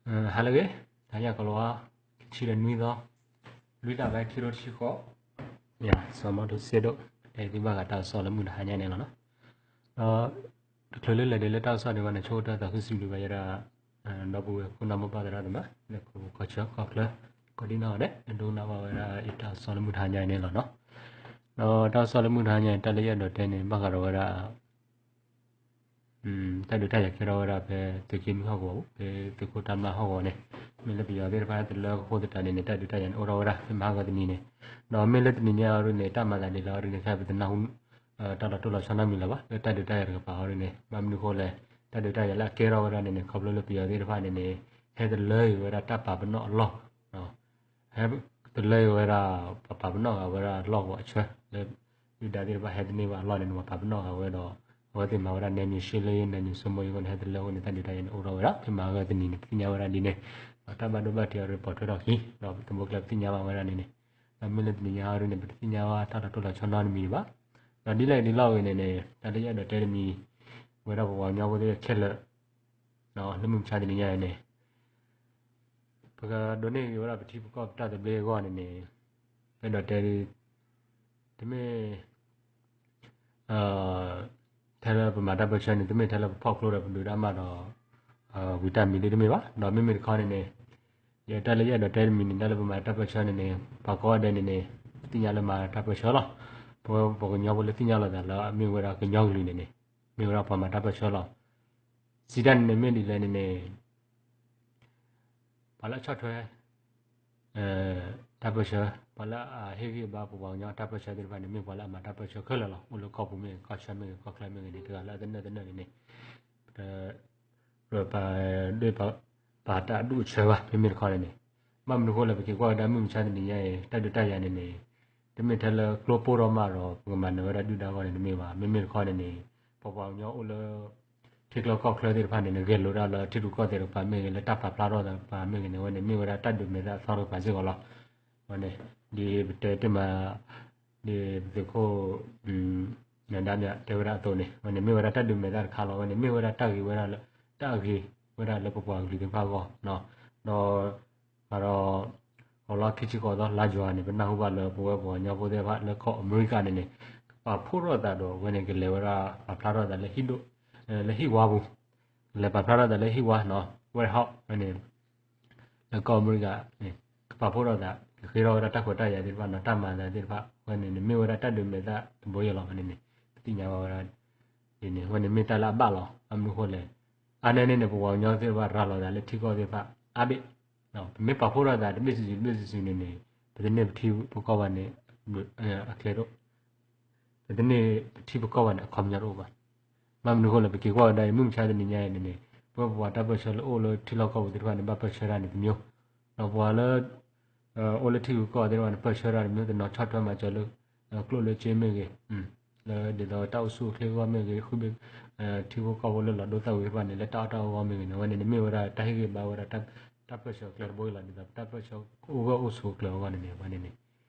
ဟါလၢအဂ့ၤ, တဟါညါကီးလီၤဝါ, ခံဆံဒီးနွံသီ, လွံၢ်လါဘၣ် ခံကထိတဆံဃိး, ယၤ စီၤမီထိၣ်စ့ဒိၣ် တဲသုဘၣ်ဃးတၢ်ကစီၣ်လၢမုၢ်တဟါညါန့ၣ်လီၤနီၤ. ဒီး တချုးလၢလဲၤဒံးလၢတၢ်ကစီၣ်ဒံးဘၣ်န့ၣ် ဆိကတၢၢ်သးခုစံးဘျုးဘၣ်ယဲဒၣ် ဒီပုၢ်ဝဲၢ်ခိၣ်နၢ်မိၢ်ပၢ်သရၣ်သမါ လၢကီၢ်ပူၤကီၢ်ချၢကီၢ်ချၢ ကိးဒံနီၢ်ဂၤဒဲး ဒိကနၣ်ဘၣ်ဝဲဒၣ်ယတၢ်ကစီၣ်လၢမုၢ်တဟါညါအံၤန့ၣ်လီၤနီၤ. ဒီးတၢ်ကစီၣ်လၢမုၢ်တဟါညါအံၤ တၢ်လၢယအဲၣ်ဒိးတဲန့ၣ် ဘၣ်ဃးဒီးဝဲဒၣ် တၢ်ဒုးတၢ်ယၤကဲထီၣ်ဝဲဒၣ်ဖဲသုးက့နွံဟီၣ်ကဝီၤပူၤ ဖဲသုးခိၣ်တၢ်မျၢ်ဟီၣ်ကဝီၤန့ၣ်, မ့ၢ်လၢပယီၤသ့ၣ်တဖၣ်ဟဲတလၢကဃိသတးန့ၣ်န့ၣ် တၢ်ဒုးတၢ်ယၤန့ၣ်အိၣ်ထီၣ်ဝဲဒၣ် ဖဲမဟါဂီၤတနံၤန့ၣ်, ဒီးမ့ၢ်လၢတနံၤညါအံၤန့ၣ် တၢ်မၤသးဒ်လဲၣ်အံၤန့ၣ် ခဲအံၤပတနၢ်ဟူ တၢ်လီၤတိၢ်လီၤဆီနီတမံၤလၢၤဘၣ် လၢတၢ်ဒုးတၢ်ယၤတကပၤအံၤန့ၣ်, ဘၣ်မနုၤဃိလဲၣ်, တၢ်ဒုးတၢ်ယၤလၢအကဲထီၣ်ဝဲဒၣ်န့ၣ်န့ၣ် ခီဖျိလၢပယီၤသ့ၣ်တဖၣ်န့ၣ်န့ၣ် ဟဲတလၢက့ၤဝဲဒၣ်တၢ်ပာ်ပနီၣ်အလီၢ် ဟဲတလၢက့ၤဝဲဒၣ် ပပာ်ပနီၣ်ဃာ်ဝဲဒၣ်လီၢ်ကဝီၤအဆၢလၢ ဒုၣ်ဒါသ့ၣ်တဖၣ်ဟဲတန့ၢ်ဘၣ်အလီၢ်န့ၣ်န့ၣ် ပပာ်ပနီၣ်ဃာ်ဝဲဒီး အဝဲသ့ၣ်မၤဝဲဒၣ် နယ်မြေရှင်းလင်းရေး နယ်မြေစိုးမိုးရေး အဃိန့ၣ် ဟဲတလၢအဃိန့ၣ် တၢ်ဒုးတၢ်ယၤန့ၣ်အိၣ်ထီၣ်ဝဲဒၣ် ဖဲမဟါဂီၤတနံၤန့ၣ် ပသ့ၣ်ညါဝဲဒၣ်ဒ်န့ၣ်, ဒီးတၢ်ဘၣ်ဒိဘၣ်ထံးအံၤ ပိာ်ထွဲထီၣ်ခံ ဒီးပသးပှၢ်ကျဲပသ့ၣ်ညါဘၣ်ဝဲဒၣ်န့ၣ်န့ၣ်, ဒီးမ့ၢ်လၢတနံၤညါအံၤန့ၣ် ပတသ့ၣ်ညါဘၣ်တၢ်လီၤတိၢ်လီၤဆီနီတမံၤဒံးဘၣ်. ဒီးဒ်လဲၣ်ဒ်လဲၣ်အံၤန့ၣ်န့ၣ် တၢ်လၢယအဲၣ်ဒိးတဲတမံၤ ဝဲဒၣ်ပပှၤကညီဖိသ့ၣ်ခဲလၢာ် လၢမုၢ်မဆါတနံၤညါအံၤန့ၣ် ပကဒိးန့ၢ်ဂ့ၤဝဲဒၣ်ပထံပကီၢ်ပတၢ်သဘျ့အဂီၢ်န့ၣ်န့ၣ်, ပအဲၣ်ဒိးတဲ တမ့ၢ် ထဲလၢပမၤတၢ်ပၢၢ်ဆၢန့ၣ် တမ့ၢ်ထဲလၢပဖီၣ်ကျိဒီးပဒုးတၢ်မၤဒီး ဝံၤတၢ်မံၤဒ်တမ့ၢ်ဘၣ်. ဒီးမ့မ့ၢ်တခီန့ၣ်န့ၣ် ယတၢ်လၢယအဲၣ်ဒိးတဲတမံၤန့ၣ် တၢ်လၢပမၤတၢ်ပၢၢ်ဆၢန့ၣ်န့ၣ် ပှၤကိးဂၤဒဲးန့ၣ်န့ၣ် သ့ၣ်ညါလၢမၤတၢ်ပၢၢ်ဆၢလီၤ. ပဝဲပှၤကညီဖိလၢသ့ၣ်ညါလိာ်သးလၢ မ့ၢ်ဝဲဒၣ်ကညီကလုာ်န့ၣ်န့ၣ် မ့ၢ်ဝဲဒၣ်ပှၤမၤတၢ်ပၢၢ်ဆၢလီၤ. စံးတၢ်န့ၣ်န့ၣ်မ့ၢ်ဒ်လဲၣ်န့ၣ်န့ၣ် ပှၤလၢအဆီၣ်ထွဲ တၢ်ပၢၢ်ဆၢ, ပှၤလၢအဟ့ၣ်ဂံၢ်ဘါပပှၤကညီတၢ်ပၢၢ်ဆၢသ့ၣ်တဖၣ်န့ၣ် မ့ၢ်ပှၤလၢအမၤတၢ်ပၢၢ်ဆၢခဲလၢာ်လီၤ. အိၣ်လၢကီၢ်ပူၤမ့ၢ်ဂ့ၤ ကီၢ်ဆၢမ့ၢ်ဂ့ၤ ကီၢ်ချၢမ့ၢ်ဂ့ၤန့ၣ် တဂၤလၢအသနၢၣ်သနၢၣ်န့ၣ်န့ၣ် ပ ပ ပာ်တၢ်အဒူၣ်အဆၢဘၣ် မ့မ့ၢ်တခီန့ၣ်န့ၣ်. ဘၣ်မနုၤအဃိလဲၣ် ပက့ၤကွၢ်ဝဲဒၣ်မုၢ်မဆါတနံၤညါအံၤ တၢ်ဒုးတၢ်ယၤန့ၣ်န့ၣ် တမ့ၢ်ထဲလၢကျိပိၢ်ထီၣ်မးဒီး ပကမၤနၢၤဝဲဒၣ်ဒုၣ်ဒါအဂီၢ်န့ၣ်တမ့ၢ်ဘၣ်. မ့မ့ၢ်တခီန့ၣ်န့ၣ် ပပှၤကညီအိၣ်လၢ ထံချၢကီၢ်ချၢသ့ၣ်တဖၣ်န့ၣ် ဂဲၤလိာ်တၢ်လၢထံရူၢ်ကီၢ်သဲးတကပၤမ့ၢ်ဂ့ၤ လၢတၢ်ပာ်ဖျါထီၣ်သးတကပၤမ့ၢ်ဂ့ၤန့ၣ် အဝဲန့ၣ်မ့ၢ်ဝဲဒၣ်တၢ်ဒုးမဲာ်သၣ်အသီတကပၤစ့ၢ်ကီးလီၤ. အဝဲန့ၣ် ဒ်ပတဲတ့ၢ်မး ဒ်ပသုးခိၣ် နဒါမ့ၢ်တဲဝဲဒၣ်အသိးန့ၣ် အဝဲန့ၣ်မ့ၢ်ဝဲဒၣ်တၢ်ဒုးမဲာ်သၣ်တခါလီၤ. အဝဲန့ၣ်မ့ၢ်ဝဲဒၣ်တၢ်ဂ့ၤဝဲဒၣ်လၢ တၢ်အဂ့ၤဝဲဒၣ်လၢပပှၤကလုာ်သ့ၣ်တဖၣ်အဂီၢ် ဒီး မၤဒီး ကီးလီၤခံဆံဃိးသီ လါယွၤန့ၣ် ပနၢ်ဟူဘၣ်လၢပဝဲပှၤကညီဖိသ့ၣ်တဖၣ်လၢကီၢ်အမဲရကၤန့ၣ်န့ၣ် ကပာ်ဖှိၣ်ထီၣ်သးဒီး အဝဲန့ၣ်ကလဲၤဝဲဒၣ် ပာ်ဖျါထီၣ်သးလၢဟံၣ်ဒိၣ် လၢဟံၣ်ဝါပူၤ ကလဲၤပာ်ဖျါထီၣ်သးလၢဟံၣ်ဝါနီၤ White House ဝဲန့ၣ် လၢကီၢ်အမဲရကၤန့ၣ် ကပာ်ဖှိၣ်ထီၣ်သး ကဃ့ထီၣ်ဝဲဒၣ်တၢ်ခွဲးတၢ်ယာ်သ့ၣ်တဖၣ်နီၤ တၢ်မၤသးသ့ၣ်တဖၣ် ဝဲန့ၣ်န့ၣ် မ့ၢ်ဝဲဒၣ်တၢ်ဒုးမဲာ်သၣ်တဘိယဲလီၤ ဝဲန့ၣ်န့ၣ် ပသ့ၣ်ညါဘၣ်ဝဲဒၣ် ဒ်န့ၣ် ဝဲန့ၣ်မ့ၢ်တၢ်လၢအဘၣ်လီၤ ဘၣ်မနုၤအဃိလဲၣ် အါန့ၢ်န့ၣ်န့ၣ် ပပှၤကညီသ့ၣ်တဖၣ် ရၤလီၤသးလၢထံကီၢ်သ့ၣ်တဖၣ် အါဘ့ၣ် ပမ့ၢ်ပာ်ဖှိၣ်ထီၣ်သးတဘ့ၣ်စုာ်စုာ်တဘ့ၣ်စုာ်စုာ်န့ၣ်န့ၣ် ပတန့ၢ်ပထံပကီၢ်ဘၣ်န့ၣ် အကျဲဒိၣ် ပတန့ၢ်ပထံပကီၢ်ဘၣ်န့ၣ် အခီပညီတအိၣ်ဘၣ်. ဘၣ်မနုၤအဃိလဲၣ် ပက့ၤကွၢ်ဝဲဒၣ်အံၤ မုၢ်မဆါတနံၤညါအံၤန့ၣ်န့ၣ် ပဝဲပပှၤတၢ်ပၢၢ်ဆၢလၢအိၣ်လၢထံလီၢ်ကီၢ်ပူၤသ့ၣ်တဖၣ်န့ၣ် ဘၣ်ပၢၢ်ဆၢတၢ်န့ၣ်တမျိုး ဒီးပှၤလၢ အိၣ်လၢထံဂုၤကီၢ်ဂၤသ့ၣ်တဖၣ်န့ၣ် ပၢၢ်ဆၢတၢ်တမျိုး တနီၤဆီၣ်ထွဲမၤစၢၤလၢ ကျိၣ်လၢစ့မ့ၢ်ဂ့ၤ လၢဒ်သိးတၢ်အိၣ်ဆူၣ်အိၣ်ချ့အဂီၢ်မ့ၢ်ဂ့ၤ ဃုဘ့ၣ် ထံဖိကီၢ်ဖိလၢလီၤဒိသၣ်ဝံၤသ့ၣ်တဖၣ်န့ၣ် လၢတၢ်အီၣ်တၢ်အီအဂီၢ်မ့ၢ်ဂ့ၤန့ၣ် အဝဲန့ၣ်န့ၣ် မ့ၢ်ဝဲဒၣ်တၢ်ဟ့ၣ်ဂံၢ်ဘါဝဲဒၣ် တၢ်ပၢၢ်ဆၢအကျဲတဘိအံၤလီၤ ဒ်သိးပတၢ်ပၢၢ်ဆၢအိၣ်ဂၢၢ်အိၣ်ဆိးအကျဲအဂီၢ်န့ၣ်န့ၣ် အဝဲန့ၣ်န့ၣ်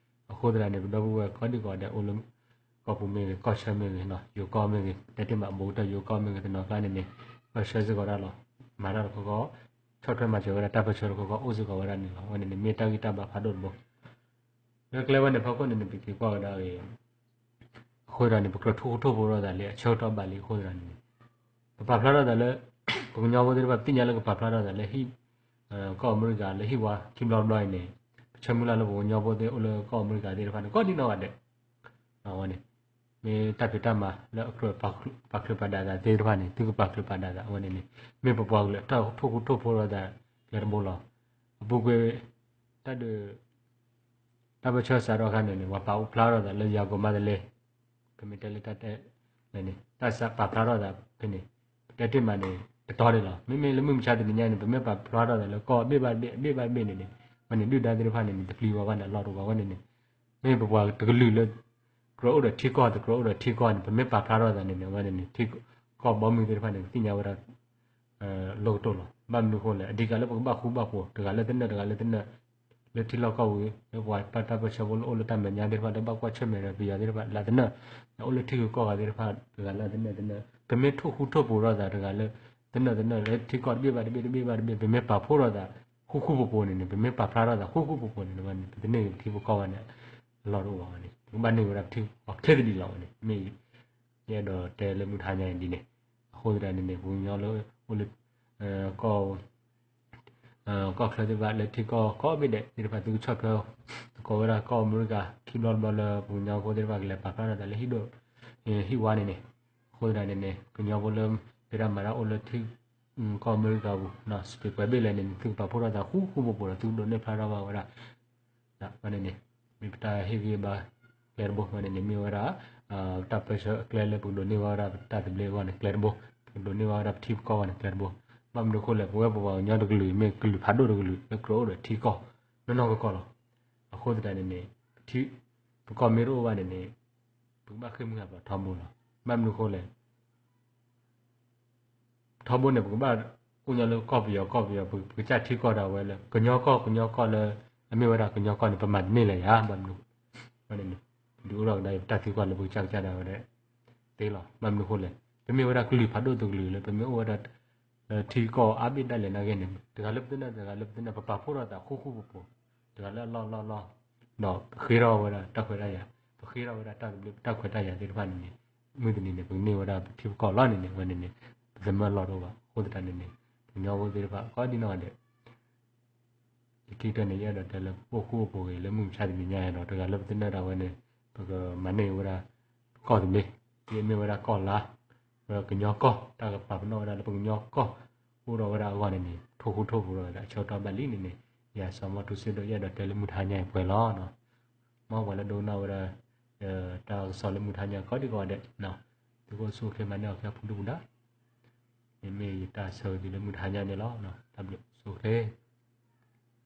အဃိသတးန့ၣ် ပဒီပုၢ်ဝဲၢ်ကိးဒံကိးဂၤဒဲးအိၣ်လၢ ကီၢ်ပူၤမ့ၢ်ဂ့ၤ ကီၢ်ဆၢမ့ၢ်ဂ့ၤ ယိၤကီၢ်မ့ၢ်ဂ့ၤ တဲတ့ၢ်မး ဘူးကတၢၢ်ယိၤကီၢ်မ့ၢ်ဂ့ၤ တနီၤကျါန့ၣ်န့ၣ် ပၢၢ်ဆၢစ့ၢ်ကီးဒၣ်လီၤ. မၤတၢ်တခီခီ ဆီၣ်ထွဲမၤစၢၤဝဲဒၣ်တၢ်ပၢၢ်ဆၢတခီခီ အိၣ်စ့ၢ်ကီးဝဲဒၣ်န့ၣ်လီၤ. အဝဲန့ၣ်န့ၣ် မ့ၢ်တၢ်ဂံၢ်တၢ်ဘါဖးဒိၣ်တဘိ လၢကျဲဝဲန့ၣ်ဖီခိၣ်န့ၣ်န့ၣ် ပက့ၤကွၢ်ဝဲဒၣ်ဂ့ၤ အဃိသတးန့ၣ် ပကြၢးထိၣ်ဃူထိၣ်ဖိးထီၣ်သးလၢအဆၢကတီၢ်ဘၣ်လံအဃိသတးန့ၣ်န့ၣ် ပပာ်ဖျါထီၣ်သးလၢ ပကညီဖိသ့ၣ်တဖၣ် ပသ့ၣ်ညါလၢကပာ်ဖျါထီၣ်သးလၢဟံၣ် ကီၢ်အမဲရကၤလၢဟံၣ်ဝါခံဘျီတဘျီအံၤန့ၣ် ပဆၢမုၢ်လၢ်လၢပကညီဖိသ့ၣ်အိၣ်လၢကီၢ်အမဲရကၤသ့ၣ်တဖၣ်န့ၣ် ကိးဒံနီၢ်ဂၤဒဲး အဝဲန့ၣ် မ့ၢ်တၢ်ဖံးတၢ်မၤလၢအကြၢးပာ်ချုးပာ်ဒၣ်သးသ့ၣ်တဖၣ်န့ၣ် သုကပာ်ချုးပာ်ဒၣ်သး အဝဲန့ၣ်န့ၣ် မ့ၢ်ပပှၤကလုာ်အတၢ်ထိၣ်ဃူထိၣ်ဖိးထီၣ်သးကျဲတဘိလီၤ. အပူၤကွံာ် တၢ်ဒုး တၢ်ပၢၢ်ဆၢစးထီၣ်အခါန့ၣ်န့ၣ် ပှၤပာ်ဖျါထီၣ်သးလၢယၤကိာ်မၤတလဲ ပမ့ၢ်တဲလၢတၢ်တဲ န့ၣ်န့ၣ် တၢ်ပာ်ဖျါထီၣ်သးဖဲန့ၣ် ပတဲတ့ၢ်မးန့ၣ် တတီဒၣ်လီၤ. မ့မ့ၢ်လၢမုၢ်မဆါတနံၤညါန့ၣ် ပမ့ၢ်ပာ်ဖျါထီၣ်သးလၢကီၢ်ဘ့ၣ်ဘၣ်ဘ့ၣ် ဘ့ၣ်ဘၣ်ဘ့ၣ်န့ၣ်န့ၣ် အဝဲန့ၣ် ဒုၣ်ဒါသ့ၣ်တဖၣ်န့ၣ်န့ၣ် တပျံၤဝဲဘၣ်န့ၣ် အလီၢ်တအိၣ်ဘၣ် အဝဲန့ၣ်န့ၣ် မ့ၢ်ပပှၤတကလုာ်လၢ ကြၢးအိၣ်ဒီးထံကီၢ် တကြၢးအိၣ်ဒီးထံကီၢ်န့ၣ် ပမ့ၢ်ပာ်ဖျါထီၣ်သးန့ၣ်န့ၣ် အဝဲန့ၣ်န့ၣ် ထံကီၢ်ဘီမုၢ်သ့ၣ်တဖၣ်န့ၣ် ပသ့ၣ်ညါဝဲဒၣ် လီၢ်ကတိၢ်လီၤ. ဘၣ်မနုၤအဃိလဲၣ် အဓိကလၢပကဘၣ်ဃူဘၣ်ဖိး တဂၤလၢသနၢၣ် တဂၤလၢသနၢၣ် လၢထံလီၢ်ကီၢ်ပူၤ လၢပှၤဘၣ်တၢ်ပၢၢ်ဆၢဖိလၢအိၣ်လၢတၢ်မဲာ်ညါသ့ၣ်တဖၣ် လၢဘၣ်ကွၢ်ဆၢၣ်မဲာ်ဒီးပယီၤသ့ၣ်တဖၣ် လၢသနၢၣ် အိၣ်လၢထံဂုၤကီၢ်ဂၤသ့ၣ်တဖၣ် တဂၤလၢသနၢၣ်သနၢၣ် ပမ့ၢ်ထိၣ်ဃူထိၣ်ဖိးထီၣ်သးတဂၤလၢ သနၢၣ်သနၢၣ်လၢထံကီၢ်တဘ့ၣ်ဘၣ်တဘ့ၣ်တဘ့ၣ်ဘၣ်တဘ့ၣ် ပမ့ၢ်ပာ်ဖှိၣ်ထီၣ်သးဃူဃူဖိးဖိးန့ၣ်န့ၣ် ပမ့ၢ်ပာ်ဖျါထီၣ်သးဃူဃူဖိးဖိးန့ၣ် ပတန့ၢ်ပထံပကီၢ်ဘၣ်န့ၣ် အလီၢ်တအိၣ်ဘၣ်န့ၣ် ပကဘၣ်န့ၢ်ဝဲဒၣ်ပထံပကီၢ်ခဲသဒံးလီၤဝဲန့ၣ် မ့ၢ်ယအဲၣ်ဒိးတဲလၢမုၢ်ထါညါအံၤဒ်န့ၣ် အဃိသတးန့ၣ်န့ၣ် ပှၤကညီလၢအိၣ်လၢ ကီၢ် ကီၢ်ချၢသ့ၣ်တဖၣ်လၢထံကီၢ်ကိးဘ့ၣ်ဒဲးသ့ၣ်တဖၣ် သုကဆီၣ်ထွဲသကိးဝဲဒၣ်ကီၢ်အမဲရကၤ ခံဘျီတဘျီလၢပှၤကညီဖိသ့ၣ်တဖၣ်ကလဲၤပာ်ဖျါထီၣ်သးလၢဟံၣ်ဒိၣ် ဟံၣ်ဝါန့ၣ်န့ၣ် အဃိသတးန့ၣ်န့ၣ် ကညီဖိလၢဖံးတၢ်မၤတၢ်အိၣ်လၢထံ ကီၢ်အမဲရကၤပူၤ စပံးပှဲၤဘ့ၣ်လဲၣ်န့ၣ်န့ၣ် သုကပာ်ဖှိၣ်ထီၣ်သးဃူဃူဖိးဖိးဒီး သုကဒိးန့ၢ်ဖျါထီၣ်ဘၣ်ဝဲဒၣ် ဝဲန့ၣ်န့ၣ် မ့ၢ်ပတၢ်ဟ့ၣ်ဂံၢ်ဘါကျဲတဘိ ဝဲန့ၣ်န့ၣ်မ့ၢ်ဝဲဒၣ် တၢ်ပၢဆှၢအကျဲလၢပကဒိးန့ၢ်ဘၣ်ဝဲဒၣ်ပတၢ်သဘျ့အဂီၢ်န့ၣ်ကျဲတဘိ, ပကဒိးန့ၢ်ဘၣ်ဝဲဒၣ်ပထံပကီၢ်အဂီၢ်န့ၣ်ကျဲတဘိ, ဘၣ်မနုၤအဃိလဲၣ် ပဝဲပပှၤကညီတကလုာ်အံၤ မ့ၢ်ကလုာ်ဖးဒိၣ်တကလုာ်လၢကြၢးအိၣ်ဒီးထံကီၢ် နီၢ်နီၢ်ကီၢ်ကီၢ်လီၤ. အဃိသတးန့ၣ်န့ၣ် ပထံပကီၢ်မ့ၢ်တအိၣ်ဘၣ်န့ၣ်န့ၣ် ပကဘၣ်ဃ့ၢ်မှံဟးဖျိးထီဘိလီၤ. ဘၣ်မနုၤအဃိလဲၣ် ထီဘိန့ၣ် ပကဘၣ်အိၣ်ညီလၢကီၢ်ပယီၤ ကီၢ်ပယီၤ ပကစၢ်ထံကီၢ်ဒၣ်ဝဲလၢ ကညီကီၢ် ကညီကီၢ်လၢ အမ့ၢ်ဝဲဒၣ်ကညီကီၢ်န့ၣ် ပမၤတန့ၢ်လၢၤယၤ ဘၣ်မနုၤ ဝဲန့ၣ်န့ၣ် ဒုးအိၣ်ထီၣ်ကဒါအံၤ ပတၢ်သံကွၢ်လၢပကစၢ်ကစၢ်ဒၣ်ဝဲဒၣ် သ့လီၤ. ဘၣ်မနုၤအဃိလဲၣ် ပမ့ၢ်ဝဲဒၣ်ကလုာ်ဖးဒိၣ်တကလုာ်လၢ ပမ့ၢ်အိၣ်ဝဲဒၣ် ထံကီၢ်အါဘ့ၣ်ဒၣ်လဲာ်နာ်က့န့ၣ် တဂၤလၢပသနၢၣ် တဂၤလၢပသနၢၣ် ပပာ်ဖှိၣ်ထီၣ်သးဃူဃူဖိးဖိး တဂၤလၢအလီၢ်လီၢ်လီၢ် ဒီးပဃ့ထီၣ်ဝဲဒၣ်တၢ်ခွဲးတၢ်ယာ် ပဃ့ထီၣ်ဝဲဒၣ်တၢ်သဘျ့ တၢ်ခွဲးတၢ်ယာ်သ့ၣ်တဖၣ်န့ၣ်န့ၣ် မုၢ်တနံၤန့ၣ် ပကန့ၢ်ဝဲဒၣ်ပထံပကီၢ်လီၤန့ၣ်န့ၣ် ဝဲန့ၣ်န့ၣ် ပသမၢလီၢ်တအိၣ်ဘၣ်. အဃိသတးန့ၣ်န့ၣ် ပကညီဖိသ့ၣ်တဖၣ် ကိးဒံနီၢ်ဂၤဒဲး ယခံကတၢၢ်န့ၣ် ယအဲၣ်ဒိးတဲလၢ ပအိၣ်ဃူအိၣ်ဖိးဂ့ၤ လၢမုၢ်မဆါတနံၤညါအံၤဒီး တဂၤလၢပသနၢၣ်ဒၣ်ဝဲန့ၣ် ပကမၤန့ၢ်ဝဲဒၣ် ကီၢ်သဘျ့ ဒ်အမ့ၢ်ဝဲဒၣ်ကီၢ်လါ ဝဲကညီကီၢ် တၢ်ကပာ်ပနီၣ်ဝဲဒၣ်လၢပကညီကီၢ် အိၣ်ဒီးဝဲဒၣ်အဂီၢ်န့ၣ်န့ၣ် ထိၣ်ဃူထိၣ်ဖိးဒီးဝဲဒၣ် အဆၢကတီၢ်ဘၣ်လံန့ၣ်န့ၣ် ယၤစီၤမီၣ်ထူစ့ဒိၣ် ယအဲၣ်ဒိးတဲလၢမုၢ်ထါညါအံၤပှဲၤလီၤ. မ်ပှၤလၢဒိကနၣ်ဝဲဒၣ် တၢ်ကစီၣ်လၢမုၢ်ထါညါကိးဒံကိးဂၤဒဲး သုကအိၣ်ဆူၣ်အိၣ်ချ့ မၤန့ၢ်အီၤကဲဖုဒုၣ်ပူၤဒါ မ့မ့ၢ်ယတၢ်ဆၢဂ့ၤသုလၢမုၢ်ထါညါန့ၣ်လီၤ. တၢ်ဘျုးဆူၣ်အိၣ်ချ့